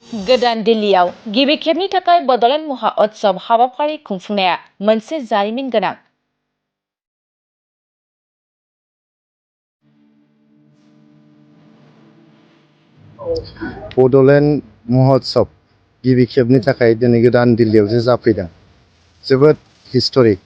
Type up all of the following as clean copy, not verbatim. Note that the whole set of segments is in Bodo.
गोदान दिल्लीयाव गिबि खेबनि थाखाय बड'लेण्ड महाअत्सव हाबाफारि खुंफुंनाया मोनसे जारिमिन गोनां। बड'लेण्ड महाअत्सव गिबि खेबनि थाखाय दिनै गोदान दिल्लीयाव जे जाफैदों, जोबोद हिस्टरिक।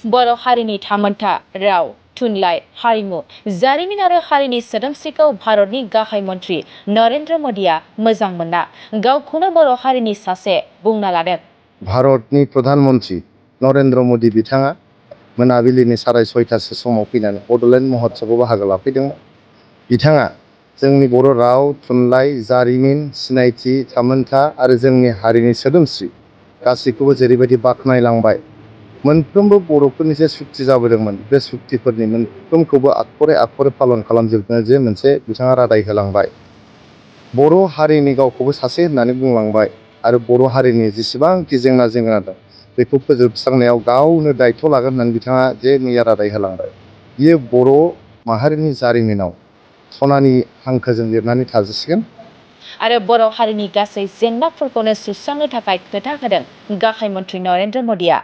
बर' हारिनि थामोनथा, राव, थुनलाइ, हारिमु, जारिमिन आरो हारिनि सोदोमस्रिखौ भारतनि गाहाय मन्त्रि नरेन्द्र मोदीआ मोजां मोनना गावखौनो बर' हारिनि सासे बुंना लादों। भारतनि प्रधान मन्त्रि नरेन्द्र मोदी बिथाङा मोनाबिलिनि 6:30 समाव फैनानै बड'लेण्ड महाअत्सवआव बाहागो लाफैदोंमोन। बिथाङा जोंनि बर' राव, थुनलाइ, जारिमिन, सिनायथि, थामोनथा आरो जोंनि हारिनि सोदोमस्रि गासैखौबो जेरैबायदि बाख्नायलांबाय, मोनफ्रोमबो बर'फोरनि जे सुक्ति जाबोदोंमोन, बे सुक्तिफोरनि मोनफ्रोमखौबो आखरे आखरे पालन खालामजोबनो जे मोनसे बिथाङा रादाय होलांबाय। बर' हारिनि गावखौबो सासे होननानै बुंलांबाय आरो बर' हारिनि जेसेबांखि जेंना दं बेखौ फोजोबस्रांनायाव गावनो दायथ' लागोन होननानै बिथाङा जे मैया रादाय होलांबाय। बियो बर' माहारिनि जारिमिनाव सनानि हांखोजों लिरनानै थाजासिगोन। आरो बर' हारिनि गासै जेंनाफोरखौनो सुस्रांनो थाखाय खोथा होदों गाहाय मन्त्रि नरेन्द्र मोदीआ।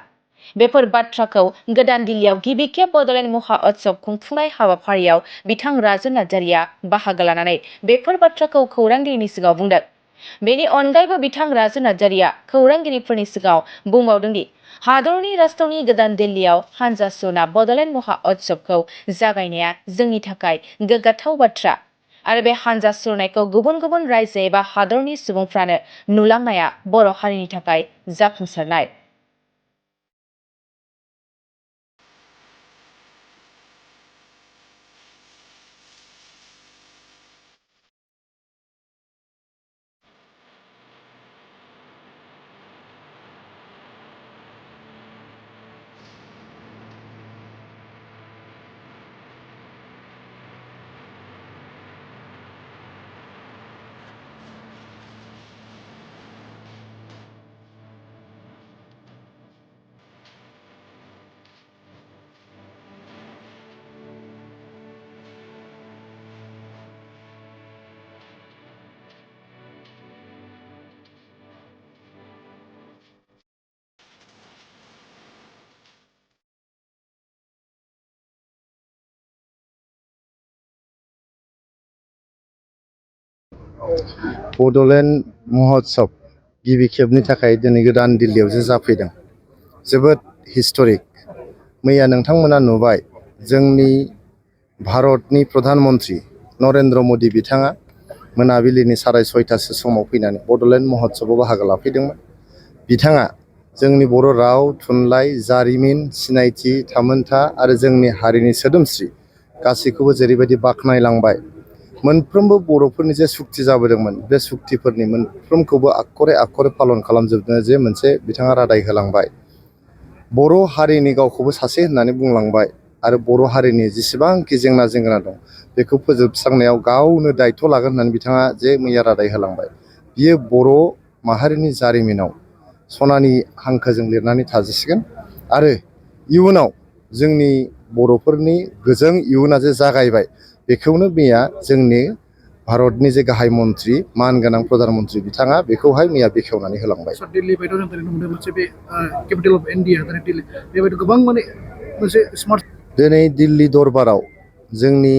बेफोर बाथ्राखौ गोदान दिल्लीयाव गिबि खेब बड'लेण्ड महाअत्सव खुंफुंनाय हाबाफारियाव बिथां राजु नार्जारिया बाहागो लानानै बेफोर बाथ्राखौ खौरांगिरिनि सिगाङाव बुंदों। बेनि अनगायैबो बिथां राजु नार्जारिया खौरांगिरिफोरनि सिगाङाव बुंबावदों दि हादरनि राजथावनि गोदान दिल्लीयाव हानजा सुरना बड'लेण्ड महाअत्सवखौ जागायनाया जोंनि थाखाय गोग्गाथाव बाथ्रा आरो बे हानजा सुरनायखौ गुबुन गुबुन रायजो एबा हादरनि सुबुंफ्रानो नुलांनाया बर' हारिनि थाखाय जाफुंसारनाय। बड'लेण्ड महाअत्सव गिबि खेबनि थाखाय दिनै गोदान दिल्लीयाव जे जाफैदों, जोबोद हिस्टरिक। मैया नोंथांमोना नुबाय, जोंनि भारतनि प्रधान मन्त्रि नरेन्द्र मोदी बिथाङा मोनाबिलिनि 6:30 समाव फैनानै बड'लेण्ड महाअत्सवआव बाहागो लाफैदोंमोन। बिथाङा जोंनि बर' राव, थुनलाइ, जारिमिन, सिनायथि, थामोनथा आरो जोंनि हारिनि सोदोमस्रि गासैखौबो जेरैबायदि बाख्नायलांबाय, मोनफ्रोमबो बर'फोरनि जे सुक्ति जाबोदोंमोन, बे सुक्तिफोरनि मोनफ्रोमखौबो आखरे आखरे पालन खालामजोबनो जे मोनसे बिथाङा रादाय होलांबाय। बर' हारिनि गावखौबो सासे होननानै बुंलांबाय आरो बर' हारिनि जेसेबांखि जेंना दं बेखौ फोजोबस्रांनायाव गावनो दायथ' लागोन होननानै बिथाङा जे मैया रादाय होलांबाय। बियो बर' माहारिनि जारिमिनाव सनानि हांखोजों लिरनानै थाजासिगोन आरो इयुनाव जोंनि बर'फोरनि गोजों इयुना जे जागायबाय, बेखौनो मैया जोंनि भारतनि जे गाहाय मन्त्रि मानगोनां प्रधान मन्त्रि बिथाङा बेखौहाय मैया बेखेवनानै होलांबाय। दिल्ली बायदियाव जों नुनो मोनदों मोनसे बे केपिटेल अफ इन्डिया दिल्ली, बेबायदि गोबां मोनसे स्मार्ट। दिनै दिल्ली दरबाराव जोंनि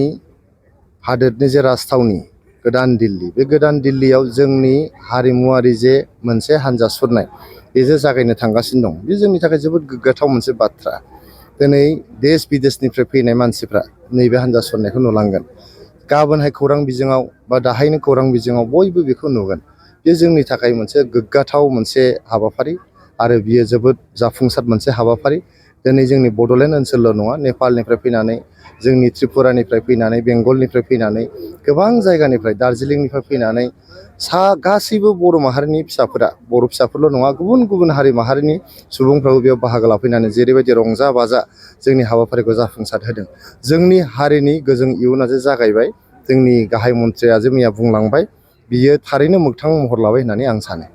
हादोरनि जे राजथावनि गोदान दिल्ली, बे गोदान दिल्लीयाव जोंनि हारिमुवारि जे मोनसे हानजा सुरनाय बे जे जागायनो थांगासिनो दं, बे जोंनि थाखाय जोबोद गोग्गाथाव मोनसे बाथ्रा। दिनै देश बिदेशनिफ्राय फैनाय मानसिफ्रा नैबे हानजा सुरनायखौ नुलांगोन। गाबोनहाय खौरां बिजोङाव बा दाहायनो खौरां बिजोङाव बयबो बेखौ नुगोन। बे जोंनि थाखाय मोनसे गोग्गाथाव मोनसे हाबाफारि आरो बियो जोबोद जाफुंसार मोनसे हाबाफारि। दिनै जोंनि बड'लेण्ड ओनसोलल' नङा, नेपालनिफ्राय फैनानै, जोंनि त्रिपुरानिफ्राय फैनानै, बेंगलनिफ्राय फैनानै, गोबां जायगानिफ्राय, दार्जिलिंनिफ्राय फैनानै गासैबो बर' माहारिनि फिसाफोरा, बर' फिसाफोरल' नङा, गुबुन गुबुन हारि माहारिनि सुबुंफ्राबो बेयाव बाहागो लाफैनानै जेरैबायदि रंजा बाजा जोंनि हाबाफारिखौ जाफुंसार होदों। जोंनि हारिनि गोजों इयुना जे जागायबाय, जोंनि गाहाय मन्थ्रिया जे मैया बुंलांबाय, बियो थारैनो मोगथां महर लाबाय होननानै आं सानो।